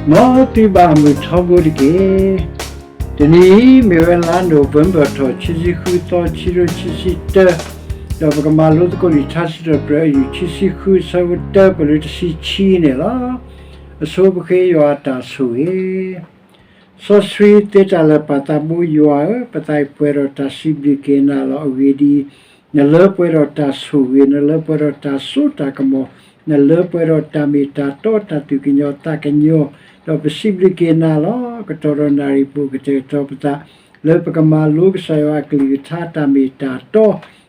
မ်သုဘၣ်မုၢ်ထီဘိတက့ၢ်. တနံၤအံၤ မ့ၢ်ဝဲလါ November ထီၣ် ခံဆံဃုသီ ခံကထိခံဆံတၢ, ဒီးပကမၤလိသကိးလံာ်ထါစံးထီၣ်ပတြၢၤအယုၢ် ခံဆံဃု အဆၢဖိတၢ ပလၢတဆံခံန့ၣ်လီၤ. အဆိပဃ့ယွၤအတၢ်ဆိၣ်ဂ့ၤ စီဆှံသ့တၢ်လၢာ် ပၢ်သးဘိယွၤဧၢ, ပသးအံၤပှဲၤဒီးတၢ်စံးဘျုးက့ၤနၤလီၤ. အဂ့ၢ်ဒ်အံၤ, နလၢပှဲၤဒီးတၢ်ဆိၣ်ဂ့ၤ, နလၢပှဲၤဒီးတၢ်စိတၢ်ကမီၤ, နလၢပှဲၤဒီးတၢ်မ့ၢ်တၢ်တီ, တၢ်သူၣ်ကညီၤသးကညီၤ, ဒီးပစံးဘျုးက့ၤနၤလီၤ. ကတီၢ်ဒီးနၣ်ရံၣ်ပူၤ ကတဲာ်ကတီၤပသး လၢပကမၤလိကစၢ်ယွၤအကလုၢ်ကထါ တၢ်မ့ၢ်တၢ်တီ,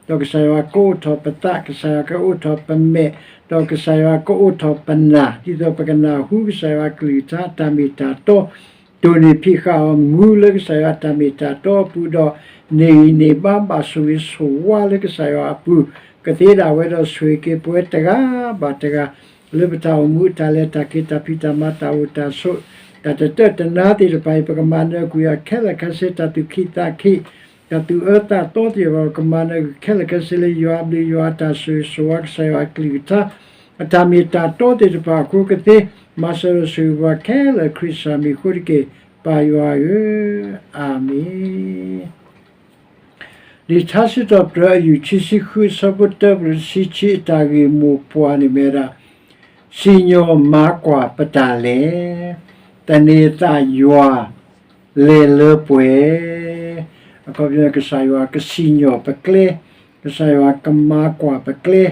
ဒီးကစၢ်ယွၤကအိးထီၣ်ပသး, ကစၢ်ယွၤကအိးထီၣ်ပမဲာ်, ဒီးကစၢ်ယွၤကအိးထီၣ်ပနၢ်, ဒ်သိးပကနၢ်ဟူကစၢ်ယွၤအကလုၢ်ကထါ တၢ်မ့ၢ်တၢ်တီ, တိၢ်န့ၢ်ဖံးဃာ်အီၤမူလၢကစၢ်ယွၤအတၢ်မ့ၢ်တၢ်တီအပူၤဒီး န့ၢ်ဂံၢ်န့ၢ်ဘါဘၣ်ဆိၣ်ဂ့ၤဆိၣ်ဝါလၢကစၢ်ယွၤအပူၤ, ကသ့ဒၣ်ဝဲဒီးဆိၣ်ဂ့ၤက့ၤပဝဲတဂၤဘၣ်တဂၤ လၢပတၢ်အိၣ်မူအတၢ်လဲၤတၢ်က့ၤ တၢ်ဖံးတၢ်မၤ တၢ်အိၣ်တၢ်ဆိး တၢ်တတၢၢ်တနါသ့ၣ်တဖၣ်အံၤ ပကမၤနၢၤကွံာ်အီၤခဲလၢာ်ခဲဆ့ တၢ်သူၣ်ခံသးခံ တၢ်သူၣ်အၢသးသီသ့ၣ်တဖၣ် ပကမၤနၢၤကွံာ်ခဲလၢာ်ခဲဆ့လၢယွၤအဘျုးယွၤအတၢ်ဆိၣ်ဂ့ၤဆိၣ်ဝါ ကစၢ်ယွၤအကလုၢ်ကထါ အတၢ်မ့ၢ်တၢ်တီသ့ၣ်တဖၣ်အဃိကသ့ မၤစၢၤဒီးဆိၣ်ဂ့ၤပှၤခဲလၢာ် ခရံာ်စၢ်မံၤအဃိတက့ၢ် ပၢ်ယွၤဧၢ, အၤမ့ၣ်. လံာ်ထါစံးထီၣ်ပတြၢၤအယုၢ် ခံဆံဃု အဆၢဖိတၢ ပတဆံခံ အတၢ်ဂ့ၢ်မိၢ်ပှၢ်န့ၣ်မ့ၢ်ဝဲဒၣ် စံၣ်ညီၣ်မၤကွၢ်ပတၢ်လဲၤ, သန့ၤသးယွၤ လဲၤလၢပှဲၤ, အခီပညီ ကစၢ်ယွၤကစံၣ်ညီၣ်ပကျဲ, ကစၢ်ယွၤကမၤကွၢ်ပကျဲ,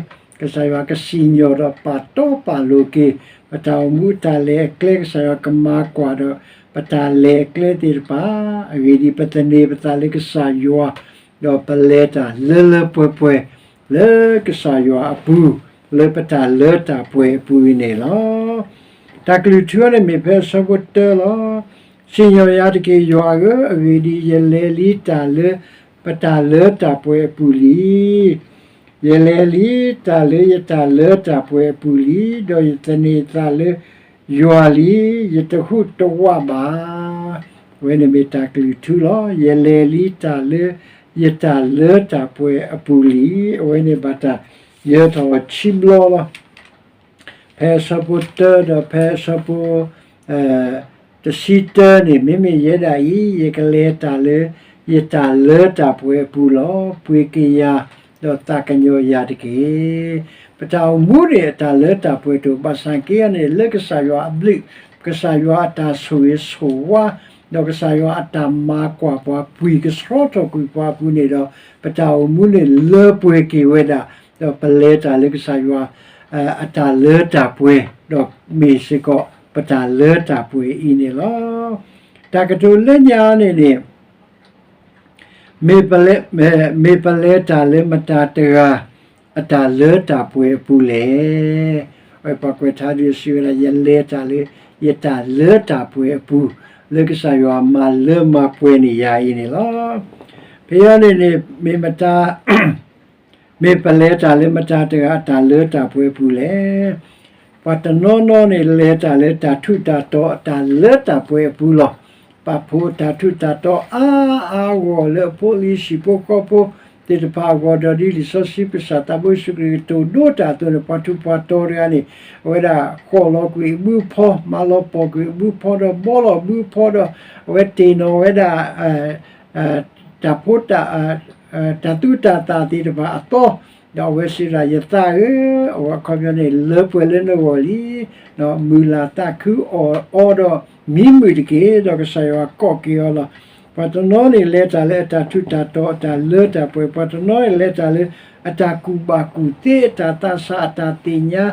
ကစၢ်ယွၤကစံၣ်ညီၣ်ဒီးပာ်တီပာ်လိၤက့ၤ ပတၢ်အိၣ်မူအတၢ်လဲၤအကျဲ ကစၢ်ယွၤကမၤကွၢ်ဒီး ပတၢ်လဲၤအကျဲသ့ၣ်တဖၣ်, အဂ့ၢ်ဒ်အံၤ ပသန့ၤပသးလၢကစၢ်ယွၤ, ဒီးပလဲၤတၢ်လၢလၢပှဲၤပှဲၤ လၢကစၢ်ယွၤအပူၤ, လၢပတၢ်လၢတၢ်ပှဲၤအပူၤအံၤန့ၣ်လီၤ. တၢ်ကလုၢ်ထူန့ၣ်မ့ၢ်ဖဲအဆၢဖိတၢလီၤ. စံၣ်ညီၣ်ယၤတက့ၢ်ယွၤဧၢ, အဂ့ၢ်ဒ်အံၤ ယလဲၤလံတၢ်လၢပတၢ်လၢတၢ်ပှဲၤအပူၤလံ. ယလဲၤလံတၢ်လၢယတၢ်လၢတၢ်ပှဲၤအပူၤလံ, ဒီးယသန့ၤသးလၢယွၤလံ, ယတဟူးတဝးဘၣ်. အဝဲန့ၣ်မ့ၢ်တၢ်ကလုၢ်ထူလီၤ. ယလဲၤလံတၢ်လၢယတၢ်လၢတၢ်ပှဲၤအပူၤလံ. အဝဲန့ၣ်ဘၣ်တၢ်ယၢၤထီၣ်အီၤခံဘျီလီၤ. ဖဲအဆၢဖိတၢဒီးဖဲအဆၢဖိ တဆံတၢန့ၣ် မ့မ့ၢ်ယဲဒၣ်အံၤ ယကလဲၤတၢ်လၢယတၢ်လၢတၢ်ပှဲၤအပူၤလီၤ. ပှ့ၤက့ၤယၤ ဒီးသးကညီၤယၤတက့ၢ်. ပတၢ်အိၣ်မူန့ၣ် အတၢ်လၢတၢ်ပှဲၤတအိၣ်ဘၣ်ဆၣ်က့အီၤန့ၣ် လၢကစၢ်ယွၤအဘျုး, ကစၢ်ယွၤအတၢ်ဆိၣ်ဂ့ၤဆိၣ်ဝါ, ဒီးကစၢ်ယွၤအတၢ်မၤကွၢ်ပှၤ ပှ့ၤကဆှီထီၣ်ကွံာ်ပှၤအပူၤန့ၣ်ဒီး ပတၢ်အိၣ်မူန့ၣ်လၢပှဲၤက့ၤဝဲဒၣ်, ဒီးပလဲၤတၢ်လၢကစၢ်ယွၤ အတၢ်လၢတၢ်ပှဲၤ, ဒီးမ့ၢ်စ့ၢ်ကီးပတၢ်လၢတၢ်ပှဲၤအံၤန့ၣ်လီၤ. တၢ်ကတိၤလၢညါန့ၣ်န့ၣ် မ့ၢ်ပလဲၤ, မ့ၢ်ပလဲၤတၢ်လၢမတၤတဂၤ အတၢ်လၢတၢ်ပှဲၤအပူၤလဲၣ်. အဝဲပှၤကွဲးထါဒုးစံးဝဲဒၣ် ယလဲၤတၢ်လၢယတၢ်လၢတၢ်ပှဲၤအပူၤ, လၢကစၢ်ယွၤမၤလၢမၤပှဲၤန့ၢ်ယၤအံၤန့ၣ်လီၤ. ဖဲအံၤန့ၣ်န့ၣ် မ့ၢ်မတၤ မ့ၢ်ပလဲၤတၢ်လၢမတၤတဂၤအတၢ်လၢတၢ်ပှဲၤအပူၤလဲၣ်. ပှၤတနီၤနီၤန့ၣ် လဲၤတၢ်လၢတၢ်ထူးတၢ်တီၤအတၢ်လၢတၢ်ပှဲၤအပူၤလီၤ. ပာ်ဖှိၣ်တၢ်ထူးတၢ်တီၤအါအါဂီၢ်ဂီၢ်လၢအဖိအလံၤဟံၣ်ဖိဃီဖိသ့ၣ်တဖၣ်အဂီၢ် ဒီးဒ်လံာ်စီဆှံပကစၢ်သးဘိယ့ၣ်ၡူးခရံာ် ကတိၤဒိတၢ်အသိးန့ၣ် ပှၤထူးပှၤတီၤတဂၤန့ၣ် အဝဲဒၣ်ဃီၣ်လီၤကွံာ်အဘုဖီ, မၤလီၤပီၢ်ကွံာ်အဘုဖီဒီး ဘှီလီၤဘုဖီဒီး အဝဲတ့ၢ်နီၣ်ဝဲဒၣ် တၢ်ဖိတၢ် တၢ်သူတၢ်သၣ်သ့ၣ်တဖၣ်အသီ, ဒီးအဝဲစံးဒၣ် ယသးဧၢ, အဝဲအခီပညီန့ၣ် လၢပှဲၤလၢနဂီၢ်လံ, မုၢ်လၢ်သးခုအီၤအီၤဒီး မံမုာ်တက့ၢ်, ဒီးကစၢ်ယွၤကိးက့ၤအီၤလီၤ. ပှၤတနီၤန့ၣ်လဲၤတၢ်လၢအတၢ်ထူးတၢ်တီၤအတၢ်လၢတၢ်ပှဲၤ, ပှၤတနီၤန့ၣ်လဲၤတၢ်လၢအတၢ်ကူၣ်ဘၣ်ကူၣ်သ့ အတၢ်သးစၢ်အတၢ်သ့ၣ်ညါ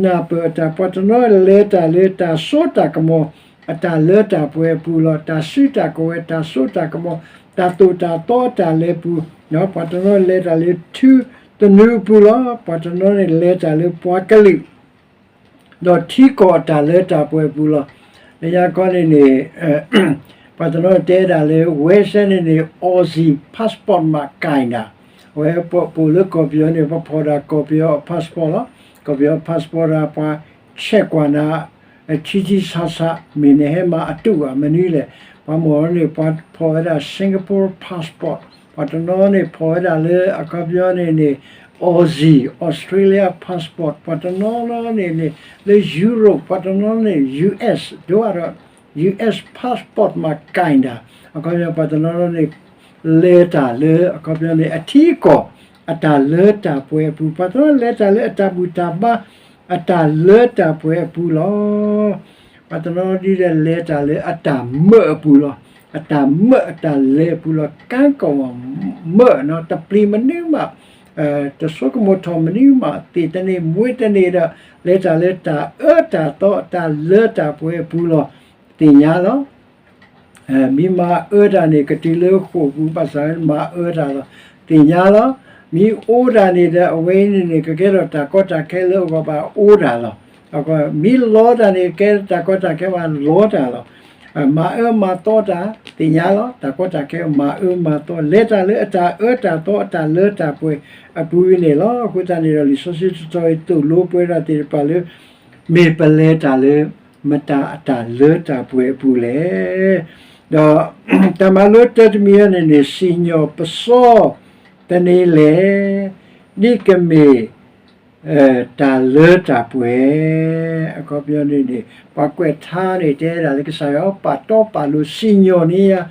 နၢ်ပၢၢ်အတၢ်, ပှၤတနီၤလဲၤတၢ်လၢတၢ်စိတၢ်ကမီၤ အတၢ်လၢတၢ်ပှဲၤအပူၤလီၤ. တၢ်စုတၢ်ကဝဲၤ တၢ်စိတၢ်ကမီၤ တၢ်သိၣ်တၢ်သီတၢ်လဲၤပူၤ, ပှၤတနီၤလဲၤတၢ်လၢထူသနူအပူၤလီၤ. ပှၤတနီၤန့ၣ်လဲၤတၢ်လၢပှၤကလုာ် ဒီးထံကီၢ်အတၢ်လၢတၢ်ပှဲၤအပူၤလီၤ. လၢညါခီန့ၣ်န့ၣ် ပှၤတနီၤတဲဒၣ်လၢ ဝဲစဲန့ၣ်န့ၣ် Aussie passport မးကၢ်နၤ, အဝဲပပိာ်လၢကီၢ်ပယီၤန့ၣ် ပဖီၣ်ဒၣ်ကီၢ်ပယီၤအ passport လီၤ. ကီၢ်ပယီၤ passport ဒၣ်ပှၤ check ကွၢ်နၤ ထံထံဆးဆး မ့ၢ်နဟဲမၤအတုၣ်ဧါ မနုၤလဲၣ်. ပှၤမ့ၢ်န့ၣ် ပှၤဖီၣ်ဝဲဒၣ် Singapore passport, ပှၤတနီၤန့ၣ်ဖီၣ်ဝဲဒၣ်လၢအခီပညီန့ၣ်န့ၣ် Aussie, Australia passport ပှၤတနီၤနီၤန့ၣ်န့ၣ် လၢ Europe ပှၤတနီၤန့ၣ် US ဒိၣ်ဒီး US passport မၤကၢ်ဒၣ် အခီပညီပှၤတနီၤနီၤန့ၣ် လဲၤတၢ်လၢအခီပညီန့ၣ် အထံအကီၢ် အတၢ်လၢတၢ်ပှဲၤအပူၤ ပှၤတနီၤလဲၤတၢ်လၢအတၢ်ဘူၣ်တၢ်ဘါ အတၢ်လၢတၢ်ပှဲၤအပူၤလီၤ. ပှၤတနီၤဒ်လဲၤတၢ်လၢအတၢ်မၢအပူၤလီၤ. အတၢ်မၢအတၢ်လဲၤအပူၤလီၤ. ကါကီၢ်မၢနီၤ တပျံၤမနုၤမး တဆိကမိၣ်ထီၣ်မနုၤမး သ့ၣ်တန့ၢ်မွ့တန့ၢ်ဒီး လဲၤတၢ်လၢတၢ်အၢတၢ်သီ တၢ်လၢတၢ်ပှဲၤအပူၤလီၤ. သ့ၣ်ညါလီၤ. မ့ၢ်မၤအၢတၢ်န့ၣ် ကတုၤလၢဃိာ်ပူၤ ဘၣ်ဆၣ်မၤအၢတၢ်လီၤ. သ့ၣ်ညါလီၤ. မ့ၢ်အိၣ်တၢ်န့ၣ်ဒီး အဝဲအံၤန့ၣ်န့ၣ် ကကဲထီၣ်တၢ်ကီတၢ်ခဲလၢအဂီၢ်ဘၣ်အိၣ်တၢ်လီၤ. မ့ၢ်လီတၢ်န့ၣ် ကဲတၢ်ကီတၢ်ခဲဘၣ်လီတၢ်လီၤ. မၤအၢမၤသီတၢ် သ့ၣ်ညါလီၤ. တၢ်ကီတၢ်ခဲမၤအၢမၤသီ လဲၤတၢ်လၢအတၢ်အၢတၢ်သီ အတၢ်လၢတၢ်ပှဲၤအပူၤအံၤန့ၣ်လီၤ. အဃိသတးန့ၣ်ဒီး လံာ်စီဆှံတတီၤအံၤသိၣ်လိပှဲၤဒီးသ့ၣ်တဖၣ်လၢ မ့ၢ်ပလဲၤတၢ်လၢ မတၤအတၢ်လၢတၢ်ပှဲၤအပူၤလဲၣ်. ဒီး တၢ်မၤလိတၢတမံၤအံၤန့ၣ်န့ၣ် စံၣ်ညီၣ်ပစီ သန့ၤလဲၣ် ဒ်ကမ့ၢ် တၢ်လၢတၢ်ပှဲၤ အခီပညီန့ၣ်န့ၣ် ပှၤကွဲးထါန့ၣ် တဲဒၣ်လၢကစၢ်ယွၤပာ်တီပာ်လိၤစံၣ်ညီၣ်န့ၢ်ယၤ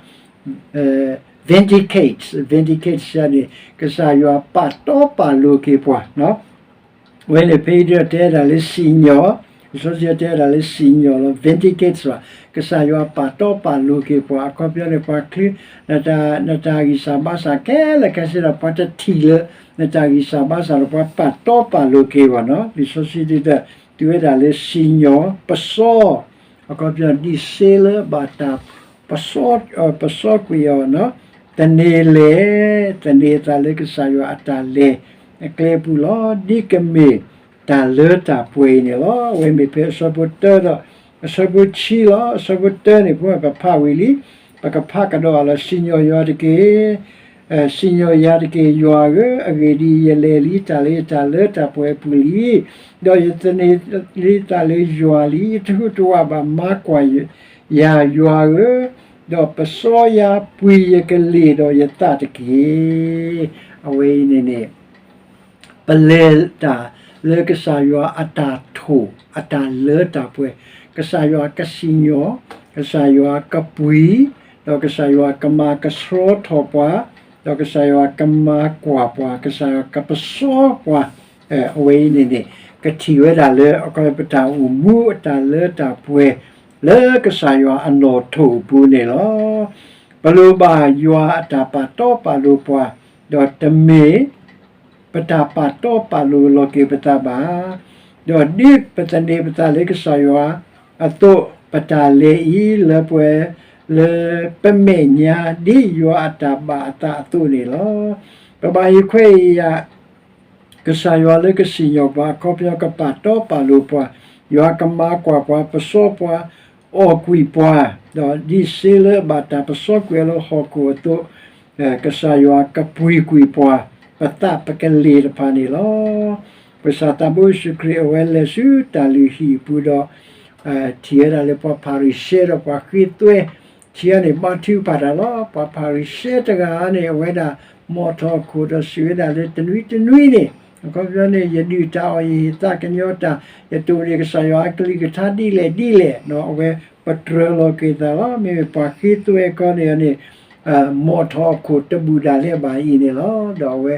vindicate, vindicate န့ၣ် ကစၢ်ယွၤပာ်တီပာ်လိၤက့ၤပှၤ ဝဲန့ၣ်ဖဲအံၤဒီးတဲဒၣ်လၢစံၣ်ညီၣ်, လံာ်စီဆှံတဲဒၣ်လၢစံၣ်ညီၣ်လီၤ vindicate ဘၣ်, ကစၢ်ယွၤပာ်တီပာ်လိၤက့ၤပှၤ အခီပညီန့ၣ် ပှၤချုး နတၢ်ဂံၢ်စၢ်ဘါစၢ်ခဲလၢာ်ခဲဆ့ဒီး ပှၤတထံၣ်လၢ နတၢ်ဂံၢ်စၢ်ဘါစၢ်ဒီး ပှၤပာ်တီပာ်လိၤက့ၤပှၤနီၤ, လံာ်စီဆှံဒ်ဒီး တုၤဝဲဒၣ်လၢစံၣ်ညီၣ်ပစီ အခီပညီဒ်စ့လၢဘၣ်တၢ် ပစီကွံာ်အီၤ, သန့ၤလဲၣ်, သန့ၤအသးလၢကစၢ်ယွၤအတၢ်လဲၤ အကျဲပူၤလီၤ. ဒ်ကမ့ၢ်တၢ်လၢတၢ်ပှဲၤအံၤန့ၣ်လီၤ. အဝဲမ့ၢ်ဖဲအဆၢဖိတၢဒီး အဆၢဖိဆံလီၤ. အဆၢဖိတၢန့ၣ် ပဝဲပဖးဝံၤလံ, ပကဖးကဒီးအီၤလီၤ. စံၣ်ညီၣ်ယၤတက့ၢ် စံၣ်ညီၣ်ယၤတက့ၢ် ယွၤဧၢ, အဂ့ၢ်ဒ်အံၤ, ယလဲၤလံတၢ်လၢယတၢ်လၢတၢ်ပှဲၤအပူၤလံ, ဒီးယသန့ၤလံတၢ်လၢယွၤလံ, ယတဟူးတဝးဘၣ်, မၤကွၢ်ယၤယွၤဧၢ, ဒီးပစီယၤ, ပှ့ၤယကလ့ၢ်ဒီးယသးတက့ၢ်. အဝဲအံၤန့ၣ်န့ၣ် ပလဲၤတၢ်လၢကစၢ်ယွၤအတၢ်ထိၣ် အတၢ်လၢတၢ်ပှဲၤ, ကစၢ်ယွၤကစံၣ်ညီၣ်, ကစၢ်ယွၤကပှ့ၤ, ဒီးကစၢ်ယွၤကမၤကဆှီထီၣ်ပှၤ, ဒီးကစၢ်ယွၤကမၤကွၢ်ပှၤ, ကစၢ်ယွၤကပစီပှၤ, အဝဲအံၤန့ၣ်န့ၣ် ကထံၣ်ဝဲဒၣ်လၢ အခီပညီပတၢ်အိၣ်မူအတၢ်လၢတၢ်ပှဲၤ လၢကစၢ်ယွၤအနီၣ်ထိၣ်အပူၤန့ၣ်လီၤ. ပလိၣ်ဘၣ်ယွၤအတၢ်ပာ်တီပာ်လိၤပှၤ, ဒီးတမ့ၢ် ပတၢ်ပာ်တီပာ်လိၤလီၤက့ၤပသးဘၣ်. ဒီးဒ်ပသန့ၤပသးလၢကစၢ်ယွၤအသိး, ပတၢ်လဲၤအံၤလၢပှဲၤ လၢပမဲာ်ညါ ဒ်ယွၤအတၢ်ဘၣ်အသးအသိးန့ၣ်လီၤ. ပဘၣ်အံးခွဲးအံးယာ် ကစၢ်ယွၤလၢကစံၣ်ညီၣ်ပှၤ အခီပညီကပာ်တီပာ်လိၤပှၤ, ယွၤကမၤကွၢ်ပှၤ ပစီပှၤ အီၣ်ကွံာ်ပှၤ, ဒီးဒ်စ့လၢအဘၣ်တၢ်ပစီကွံာ်အီၤလၢဟီၣ်ခိၣ်အသိး, ကစၢ်ယွၤကပှ့ၤကွံာ်ပှၤ ပသးပကလ့ၢ်တဖၣ်န့ၣ်လီၤ. ပကစၢ်သးဘိယ့ၣ်ၡူးခရံာ်အဝဲလဲၤဆူတၢ်လုၢ်ဟံၣ်အပူၤဒီး ထံၣ်ဝဲဒၣ်လၢပှၤဖၤရံၤၡဲဒီးပှၤဃ့သွဲ ထံန့ၣ် ဘါထုကဖၣ်တၢ်လီၤ. ပှၤဖၤရံၤၡဲတဂၤန့ၣ် အဝဲဒၣ် မိာ်ထီၣ်အခိၣ်ဒီးစံးဝဲဒၣ်လၢတနွံတနွံန့ၣ် အခီပညီန့ၣ် ယဒုၣ်တၢ်အီၣ် ယဟ့ၣ်သးကညီၤတၢ် ယတိၢ်န့ၢ်ကစၢ်ယွၤအကလုၢ်ကထါဒ်လဲၣ်ဒ်လဲၣ်ဒီး အဝဲပတြၢၤလီၤက့ၤသးလီၤ. မ့မ့ၢ်ပှၤဃ့သွဲကီန့ၣ်န့ၣ် မိာ်ထီၣ်အခိၣ်တဘူၣ်ဒၣ်လဲာ်ဘၣ်အံၤန့ၣ်လီၤ. ဒီးအဝဲ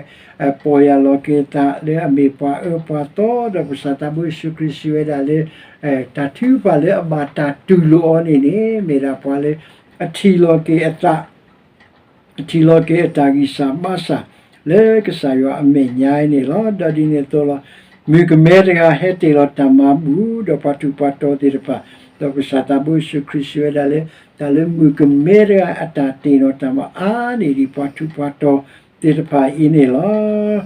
ပီၢ်ယၢ်လီၤက့ၤသးလၢအမ့ၢ်ပှၤအၢပှၤသီ ဒီးပကစၢ်သးဘိယ့ၣ်ၡူးခရံာ်စံးဝဲဒၣ်လၢ တၢ်ထုကဖၣ်လၢအဘၣ်တၢ်တူၢ်လိာ်အီၤန့ၣ်န့ၣ် မ့ၢ်ဒၣ်ပှၤလၢ အထံၣ်လီၤက့ၤအသး ထံၣ်လီၤက့ၤအတၢ်ဂံၢ်စၢ်ဘါစၢ် လၢကစၢ်ယွၤအမဲာ်ညါအံၤန့ၣ်လီၤ. ဒီးဒ်န့ၣ်အသိးလီၤ. မုၣ်ကမဲတဂၤဟဲတ့ၢ်လီၤတၢ်မၤဘူၣ် ဒီးပှၤထူးပှၤတီၤသ့ၣ်တဖၣ်, ဒီးကစၢ်သးဘိယ့ၣ်ၡူးခရံာ်စံးဝဲဒၣ်လၢ တၢ်လၢမုၣ်ကမဲတဂၤအတၢ်တ့ၢ်လီၤတၢ်မၤအါန့ၢ်ဒံးပှၤထူးပှၤတီၤသ့ၣ်တဖၣ်အံၤန့ၣ်လီၤ.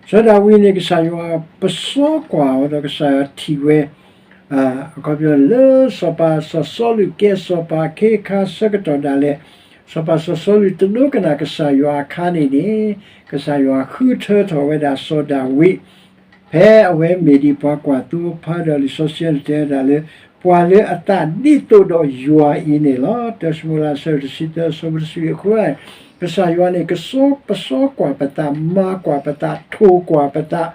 စီၤဒၤဝံးန့ၣ် ကစၢ်ယွၤပစီကွၢ်အီၤဒီးကစၢ်ယွၤထံၣ်ဝဲ အခီပညီလၢစီၤပၤစီၤစီလူးကဲစီၤပၤအခ့အခါဆၢကတီၢ်ဒၣ်လဲာ်, စီၤပၤစီၤစီလူးတဒိကနၣ်ကစၢ်ယွၤအခါန့ၣ်န့ၣ်, ကစၢ်ယွၤဃုထၢထီၣ်ဝဲဒၣ်စီၤဒၤဝံး ဖဲအဝဲမ့ၢ်ဒံးပှၤကွၢ်သိဖိဒီး လံာ်စီဆှံတဲဝဲဒၣ်လၢ ပှၤလၢအသးဒ်သိးဒီးယွၤအံၤန့ၣ်လီၤ. တၢၡမူၤအ့လး အဆၢတဆံသၢ အဆၢဖိတဆံအဃိ ကစၢ်ယွၤန့ၣ် ကစီပစီကွၢ်ပသး, မၤကွၢ်ပသး, ထိၣ်ကွၢ်ပသး,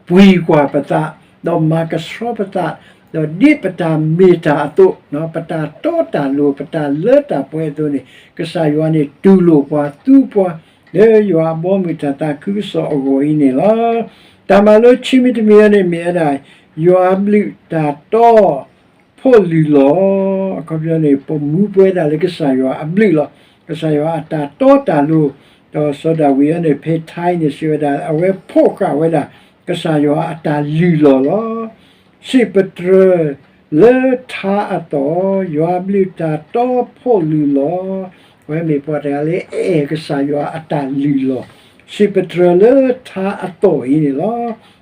ပှံၤကွၢ်ပသး, ဒီးမၤကဆှီပသး, ဒီးဒ်ပတၢ်မ့ၢ်တၢ်အသိး, ပတၢ်တီတၢ်လိၤ, ပတၢ်လၢတၢ်ပှဲၤအသိးန့ၣ်, ကစၢ်ယွၤန့ၣ်တူၢ်လိာ်ပှၤ, သူပှၤ, လၢယွၤအဘီအမုၢ်တၢ်သးခုကစီၣ်အဂီၢ်အံၤန့ၣ်လီၤ. တၢ်မၤလိခံမံၤတမံၤအံၤန့ၣ် မ့ၢ်ဝဲဒၣ် ယွၤအဘျုးတၢ်တီ ဖိးလုၢ်လီၤ. အခီပညီန့ၣ် ပမူပှဲၤဒၣ်လၢကစၢ်ယွၤအဘျုးလီၤ. ကစၢ်ယွၤအတၢ်တီတၢ်လိၤ, ဒီးစီၤဒၤဝံးအံၤန့ၣ် ဖဲထါအံၤန့ၣ် စံးဝဲဒၣ် အဝဲဖိးဃာ်ဝဲဒၣ် ကစၢ်ယွၤအတၢ်လုၢ်လီၢ်လီၤ. စံးပတြၢၤလၢထါအသီၣ်, ယွၤအဘျုးတၢ်တီဖိးလုၢ်လီၤ. အဝဲမ့ၢ်ပှၤတဂၤလၢအအဲၣ်ကစၢ်ယွၤအတၢ်လုၢ်လီၢ်, စံးပတြၢၤလၢထါအသီၣ်အံၤန့ၣ်လီၤ.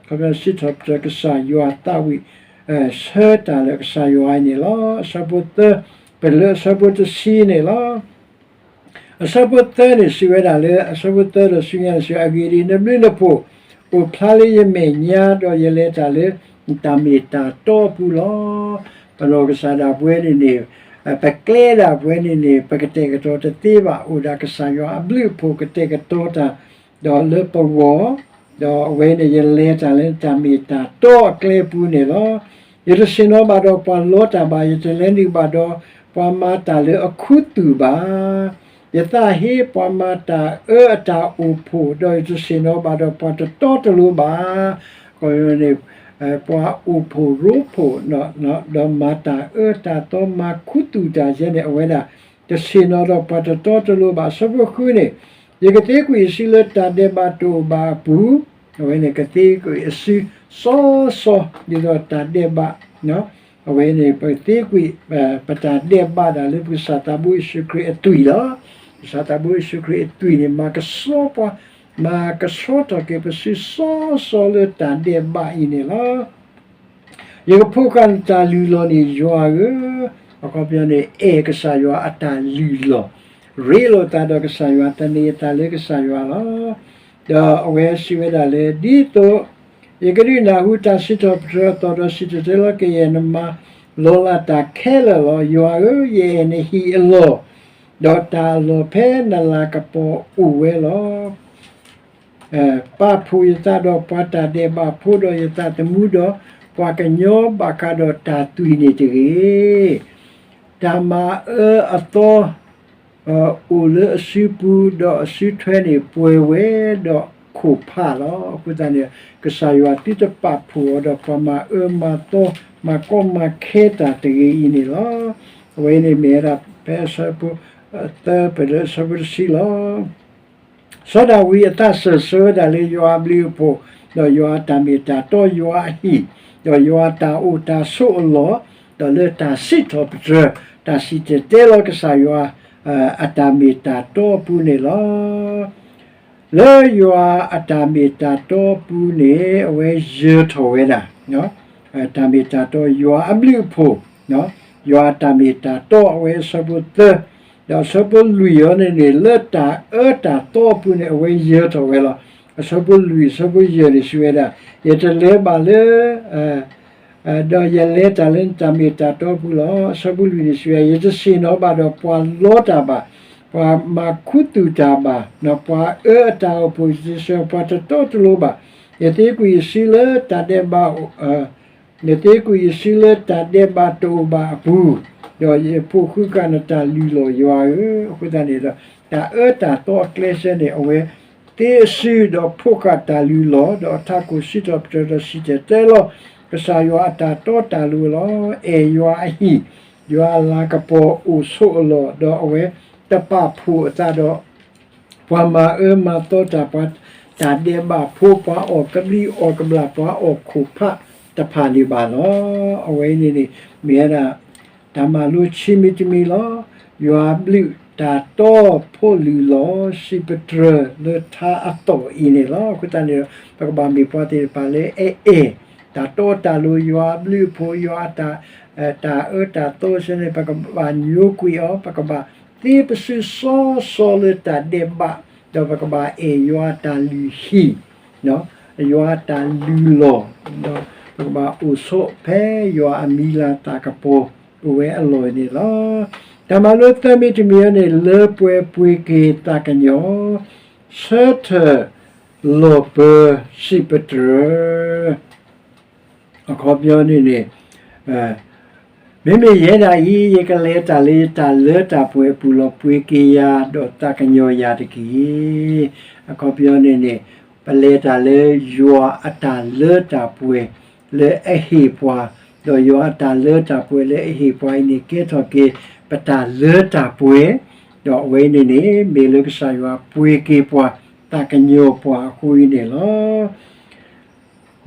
အခီပညီစံးထီၣ်ပတြၢၤကစၢ်ယွၤသးဝံၣ် ဆၢတၢ်လၢကစၢ်ယွၤအံၤန့ၣ်လီၤ. အဆၢဖိသၢ, ပလၢအဆၢဖိတဆံန့ၣ်လီၤ. အဆၢဖိသၢန့ၣ် စံးဝဲဒၣ်လၢ အဆၢဖိသၢဒီးဆူညါန့ၣ် စံးအဂ့ၢ်ဒ်အံၤ, နဘျုးနဖှိၣ်အိၣ်ဖျါလၢယမဲာ်ညါ, ဒီးယလဲၤတၢ်လၢတၢ်မ့ၢ်တၢ်တီအပူၤလီၤ. ပနီၢ်ကစၢ်ဒၣ်ပဝဲန့ၣ်န့ၣ်, ပကျဲဒၣ်ပဝဲန့ၣ်န့ၣ် ပကတဲာ်ကတီၤတသ့ဘၣ်, အိၣ်ဒၣ်ကစၢ်ယွၤအဘျုးအဖှိၣ်ကတဲာ်ကတီၤတၢ် ဒီးလၢပဂီၢ်, ဒီးအဝဲန့ၣ် ယလဲၤတၢ်လၢတၢ်မ့ၢ်တၢ်တီအကျဲပူၤန့ၣ်လီၤ. ယတဆ့ၣ်နီၤဘၣ်ဒီးပှၤလီတၢ်ဘၣ်, ယတလဲၤနုာ်ဘၣ်ဒီးပှၤမၤတၢ်လၢအခူသူၣ်ဘၣ်. ယသးဟ့ပှၤမၤတၢ်အၢအတၢ်အိၣ်ဖှိၣ်, ဒီးယတဆ့ၣ်နီၤဘၣ်ဒီးပှၤတတီတလိၤဘၣ်. အဃိန့ၣ် ပှၤအိၣ်ဖှိၣ်ရိဖှိၣ် ဒီးမၤတၢ်အၢတၢ်သီ မၤခူသူၣ်တၢ်ယဲန့ၣ် အဝဲဒၣ် တဆ့ၣ်နီၤဒီးပှၤတတီတလိၤဘၣ်. အဆၢဖိဃုန့ၣ်, ယကသ့ကွံာ်ယစုလၢတၢ်ဒဲးဘးတအိၣ်ဘၣ်အပူၤ, အဝဲန့ၣ်ကသ့ကွံာ်အစုစီစီ ဒ်သိးတၢ်ဒဲးဘး အဝဲန့ၣ် ပကသ့ကွံာ် ပတၢ်ဒဲးဘးဒၣ်လၢပကစၢ်သးဘိယ့ၣ်ၡူးခရံာ်အသွံၣ်လီၤ. ပကစၢ်သးဘိယ့ၣ်ၡူးခရံာ်အသွံၣ်န့ၣ် မၤကဆှီပှၤ, မၤကဆှီထီၣ်က့ၤပစုစီစီလၢတၢ်ဒဲးဘးအံၤန့ၣ်လီၤ. ယကဖိးဃာ်နတၢ်လုၢ်လီၢ်န့ၣ်ယွၤဧၢ, အခီပညီန့ၣ် အဲၣ်ကစၢ်ယွၤအတၢ်လုၢ်လီၢ်, ရ့လိာ်သးဒီးကစၢ်ယွၤ, သန့ၤအသးလၢကစၢ်ယွၤလီၤ. ဒီးအဝဲစံးဝဲဒၣ်လၢ ဒ်သိးယကဒုးနၢ်ဟူတၢ်စံးထီၣ်ပတြၢၤအသီၣ်ဒီးစံၣ်တဲၤတဲလီၤကယဲၢ်နမၤလီၤလးတၢ်ခဲလၢာ်လီၤ. ယွၤဧၢ, ယအဲၣ်နဟံၣ်အလီၢ်, ဒီးတၢ်အလီၢ်ဖဲနလၤကပီၤအိၣ်ဝဲလီၤ. ပာ်ဖှိၣ်ယသးဒီးပှၤတၢ်ဒဲးဘးဖိဒီးယသးသမူဒီးပှၤကညီဘၣ်ဃးဒီးတၢ်သွံၣ်န့ၣ်တဂ့ၤ. တၢ်မၤအၢအသီ အိၣ်လၢအစုပူၤ, ဒီးအစုထွဲန့ၣ်ပှဲၤဝဲဒီးခိၣ်ဖးလီၤ. အဃိသတးန့ၣ် ကစၢ်ယွၤသုတပာ်ဖှိၣ်အီၤဒီးပှၤမၤအၢမၤသီ မၤကီမၤခဲတၢ်တဂ့ၤအံၤန့ၣ်လီၤ. အဝဲန့ၣ်မ့ၢ်ဝဲဒၣ်ဖဲအဆၢဖိသၢ ပလၢအဆၢဖိတဆံလီၤ. စီၤဒၤဝံးအသးစၢၢ်ဆၢဝဲဒၣ်လၢယွၤအဘျုးအဖှိၣ်, ဒီးယွၤအတၢ်မ့ၢ်တၢ်တီယွၤအဟံၣ်, ဒီးယွၤအတၢ်အိၣ်တၢ်ဆိးအလီၢ်, ဒီးလၢတၢ်စံးထီၣ်ပတြၢၤ, တၢ်စံၣ်တဲၤတဲလီၤကစၢ်ယွၤ အတၢ်မ့ၢ်တၢ်တီအပူၤန့ၣ်လီၤ. လၢယွၤအတၢ်မ့ၢ်တၢ်တီအပူၤန့ၣ် အဝဲယၢၤထီၣ်ဝဲဒၣ် တၢ်မ့ၢ်တၢ်တီယွၤအဘျုးအဖှိၣ်, ယွၤအတၢ်မ့ၢ်တၢ်တီအဝဲအဆၢဖိသၢ, ဒီးအဆၢဖိလွံၢ်အံၤန့ၣ်န့ၣ် လၢတၢ်အၢတၢ်သီအပူၤန့ၣ် အဝဲယၢၤထီၣ်ဝဲလီၤ. အဆၢဖိလွံၢ် အဆၢဖိယဲၢ်န့ၣ် စံးဝဲဒၣ်, ယတလဲၤဘၣ်လၢ ဒီးယလဲၤတၢ်လၢတၢ်မ့ၢ်တၢ်တီအပူၤလီၤ. အဆၢဖိလွံၢ်န့ၣ် စံးဝဲ, ယတဆ့ၣ်နီၤဘၣ်ဒီးပှၤလီတၢ်ဘၣ်, ပှၤမၤခူသူၣ်တၢ်ဘၣ်, ပှၤအၢအတၢ်အိၣ်ဖှိၣ်, ယတဆ့ၣ်နီၤပှၤတတီတလိၤဘၣ်. ယသ့ကွံာ်ယစုလၢတၢ်ဒဲးဘး ယသ့ကွံာ်ယစုလၢတၢ်ဒဲးဘးတအိၣ်ဘၣ်အပူၤ, ဒီးယဖိးဃာ်နတၢ်လုၢ်လီၢ်ယွၤဧၢ. အဃိသတးန့ၣ်ဒီး တၢ်အၢတၢ်သီအကျဲစဲန့ၣ် အဝဲသ့အစုဒီးဖိးဃာ်တၢ်လုၢ်လီၢ်, ဒီးအထးခိၣ်စံးထီၣ်ပတြၢၤဒီးစံၣ်တဲၤတဲလီၤ ကစၢ်ယွၤအတၢ်တီတၢ်လိၤလီၤ. အဲၣ်ယွၤအဟံၣ်, ယွၤအလၤကပီၤအိၣ်ဆိးအလီၢ်, ဒီးအဝဲတပာ်ဖှိၣ်အသးဒီး ပှၤမၤအၢမၤသီတၢ်, ပှၤတၢ်ဒဲးဘးဖိ, ပှၤအီၣ်ကဘျံးအီၣ်ကဘျၣ်, ပှၤအီၣ်ခိၣ်ဖးတဖၣ်န့ၣ်ဘၣ်လီၤ. အဝဲအံၤန့ၣ်န့ၣ် မ့ၢ်ဝဲဒၣ် တၢ်မၤလိခံမံၤတမံၤလီၤ. ယွၤအဘျုးတၢ်တီဖိးလုၢ်လီၤ, စံးပတြၢၤလၢထါအသီၣ်အံၤန့ၣ်လီၤ. အဃိသတးန့ၣ်ဒီး ပကဘၣ်မ့ၢ်ပှၤသ့ၣ်တဖၣ်လၢအအဲၣ် တၢ်တီတၢ်လိၤ, ယွၤအဘျုးအဖှိၣ်, ယွၤအတၢ် တၢ်အၢတၢ်သီစဲန့ၣ် ပကဘၣ်ညိကွံာ်အီၤ, ပကဘၣ်သ့ပစုစီစီလၢတၢ်ဒဲးဘး, ဒီးပကဘၣ်အဲၣ်ယွၤအတၢ်လုၢ်ဟံၣ်, ယွၤအတၢ်လုၢ်လီၢ်, ဒီးပကဘၣ်အိၣ်ဆိးဖဲယွၤအမံၤလၤသးကပီၤအိၣ်ဝဲအလီၢ်န့ၣ်လီၤ. တၢ်မၤလိသၢမံၤတမံၤအံၤန့ၣ် လၢပှဲၤပှ့ၤက့ၤသးကညီၤ, ဆၢထၢၣ်လီၢ်ပၢၤစံးပတြၢၤ အခီပညီန့ၣ်န့ၣ်, မ့မ့ၢ်ယဲဒၣ်အံၤ ယကလဲၤတၢ်လၢယတၢ်လၢတၢ်ပှဲၤအပူၤလီၤ. ပှ့ၤက့ၤယၤ ဒီးသးကညီၤယၤတက့ၢ်. အခီပညီန့ၣ်န့ၣ်, ပလဲၤတၢ်လၢယွၤအတၢ်လၢတၢ်ပှဲၤလၢအဟ့ၣ်ပှၤ, ဒီးယွၤအတၢ်လၢတၢ်ပှဲၤလၢအဟ့ၣ်ပှၤအံၤန့ၣ် ကဲထီၣ်က့ၤပတၢ်လၢတၢ်ပှဲၤ, ဒီးအဝဲအံၤန့ၣ်န့ၣ် မ့ၢ်လၢကစၢ်ယွၤပှ့ၤက့ၤပှၤ, သးကညီၤပှၤအဃိအံၤန့ၣ်လီၤ.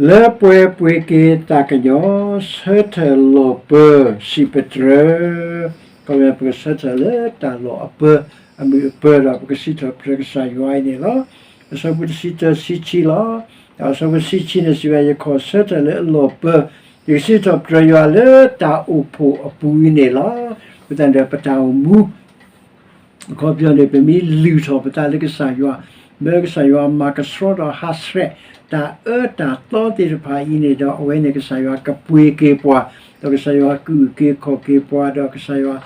လၢပှဲၤပှ့ၤက့ၤသးကညီၤ, ဆၢထၢၣ်လီၢ်ပၢၤစံးပတြၢၤ, ခီပညီပကဆၢထၢၣ်လၢတၢ်လီၢ်အပၢၤ အမုာ်အပၢၤ ဒီးပကစံးထီၣ်ပတြၢၤကစၢ်ယွၤအံၤန့ၣ်လီၤ. အဆၢဖိတဆံတၢ ဆံဆံလီၤ. ဒီးအဆၢဖိတဆံဆံန့ၣ်စံးဝဲ ယခီၣ်ဆၢထၢၣ်လၢအလီၢ်ပၢၤ, ယကစံးထီၣ်ပတြၢၤယွၤလၢတၢ်အိၣ်ဖှိၣ်အပူၤအံၤန့ၣ်လီၤ. အဃိသတးဒီးပတၢ်အိၣ်မူ အခီပညီန့ၣ် ပမ့ၢ်လုၢ်ထီၣ်ပသးလၢကစၢ်ယွၤ, မၢကစၢ်ယွၤမၤကဆှီဒီးဟးဆှဲး တၢ်အၢတၢ်သီသ့ၣ်တဖၣ်အံၤန့ၣ်ဒီး အဝဲန့ၣ်ကစၢ်ယွၤကပှ့ၤက့ၤပှၤ, ဒီးကစၢ်ယွၤကအုၣ်က့ၤခီၣ်က့ၤပှၤ, ဒီးကစၢ်ယွၤ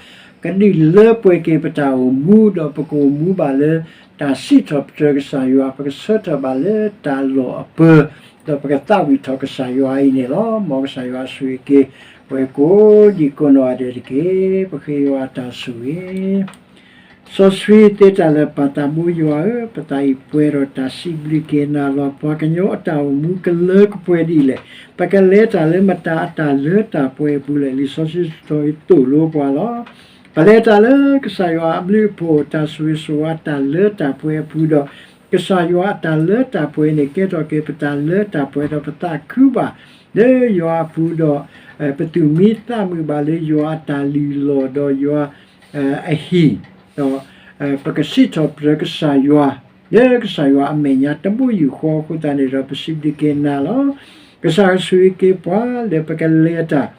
ကဒုးလၢပှဲၤက့ၤပတၢ်အိၣ်မူ, ဒီးပကအိၣ်မူဘၣ်လၢ တၢ်စံးထီၣ်ပတြၢၤကစၢ်ယွၤ, ပကဆၢထၢၣ်ဘၣ်လၢတၢ်လီၢ်အပၢၤ, ဒီးပကသးဝံၣ်ထီၣ်ကစၢ်ယွၤအံၤန့ၣ်လီၤ. မ်ကစၢ်ယွၤဆိၣ်ဂ့ၤက့ၤ ပှၤကိးဒံးကိးနီၢ်ဂၤဒဲးတက့ၢ်. ပဃ့ယွၤအတၢ်ဆိၣ်ဂ့ၤ စီဆှံသ့တၢ်လၢာ် ပၢ်သးဘိယွၤဧၢ, ပသးအံၤပှဲၤဒီးတၢ်စံးဘျုးက့ၤနၤလီၤ. ပှၤကညီအတၢ်အိၣ်မူကလၢကပှဲၤဒ်လဲၣ်. ပကလဲၤတၢ်လၢမတၤအတၢ်လၢတၢ်ပှဲၤအပူၤလဲၣ်. လံာ်စီဆှံစံးထီၣ်အံၤသိၣ်လိပှၤလီၤ. ပလဲၤတၢ်လၢကစၢ်ယွၤအဘျုးအဖှိၣ် တၢ်ဆိၣ်ဂ့ၤဆိၣ်ဝါတၢ်လၢတၢ်ပှဲၤအပူၤဒီး ကစၢ်ယွၤအတၢ်လၢတၢ်ပှဲၤန့ၣ် ကဲထီၣ်က့ၤပတၢ်လၢတၢ်ပှဲၤဒီးပသးခုဘၣ်လၢယွၤအပူၤဒီး ပသူၣ်မံသးမုာ်ဘၣ်လၢယွၤအတၢ်လုၢ်လီၢ်ဒီးယွၤအဟံၣ်, ဒီးပကစံးထီၣ်ပတြၢၤကစၢ်ယွၤ လၢကစၢ်ယွၤအမဲာ်ညါတဘိယူၢ်ဃီအဃိသတးန့ၣ်ဒီး ပစံးဘျုးက့ၤနၤလီၤ. ကစၢ်ယွၤဆိၣ်ဂ့ၤက့ၤပှၤလၢပကလဲၤတၢ်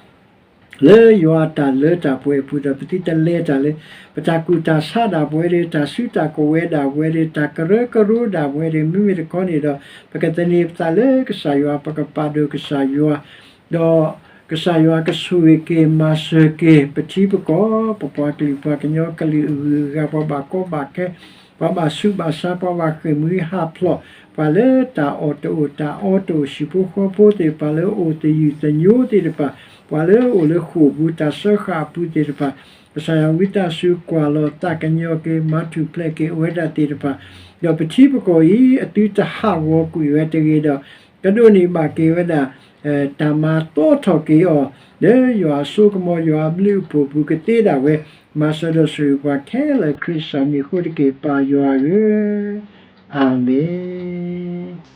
လၢယွၤအတၢ်လၢတၢ်ပှဲၤအပူၤဒီး ပသုတလဲၤတၢ်လၢ ပတၢ်ကူၣ်တၢ်ဆးဒၣ်ပဝဲဒီး တၢ်စုတၢ်ကဝဲၤဒၣ်ဝဲဒီး တၢ်ကရၢကရိဒၣ်ဝဲဒီး မ့မ့ၢ်တခီန့ၣ်ဒီး ပကသန့ၤပသးလၢကစၢ်ယွၤ ပကပာ်ဒိၣ်ကစၢ်ယွၤ ဒီးကစၢ်ယွၤကဆိၣ်ဂ့ၤက့ၤမၤစၢၤက့ၤ ပထံပကီၢ် ပပှၤကလုာ်ပှၤကညီကလုာ်အဂုၤအဂၤ ပှၤဘၣ်ကီဘၣ်ခဲ ပှၤဘၣ်ဆူးဘၣ်ဆါ ပှၤဘၣ်ဃ့ၢ်မှံဟးဖျိး ပှၤလၢတၢ်အီၣ်တအိၣ်တၢ်အီတအိၣ် ဟံၣ်ဖိဃီဖိသ့ၣ်တဖၣ် ပှၤလၢအအိၣ်သယုၢ်သညိသ့ၣ်တဖၣ် ပှၤလၢအအိၣ်လၢဃိာ်ပူၤ တၢ်စၢဃာ်အပူၤသ့ၣ်တဖၣ် ကစၢ်ယွၤဝံသးစူၤကွၢ်လီၤသးကညီၤက့ၤ မၤထူၣ်ဖျဲးက့ၤအဝဲဒၣ်သ့ၣ်တဖၣ် ဒီးပထံပကီၢ်အံၤ အသုတဟးဂီၤကွံာ်ဝဲတဂ့ၤဒီး ကဒိးန့ၢ်ဘၣ်က့ၤဝဲဒၣ် တၢ်မၤသီထီၣ်က့ၤအီၤ လၢယွၤအစိကမီၤ ယွၤအဘျုးအဖှိၣ်ပူၤကသ့ဒၣ်ဝဲ မၤစၢၤဒီးဆိၣ်ဂ့ၤပှၤခဲလၢာ် ခရံာ်စၢ်မံၤအဃိတက့ၢ် ပၢ်ယွၤဧၢ, အၤမ့ၣ်.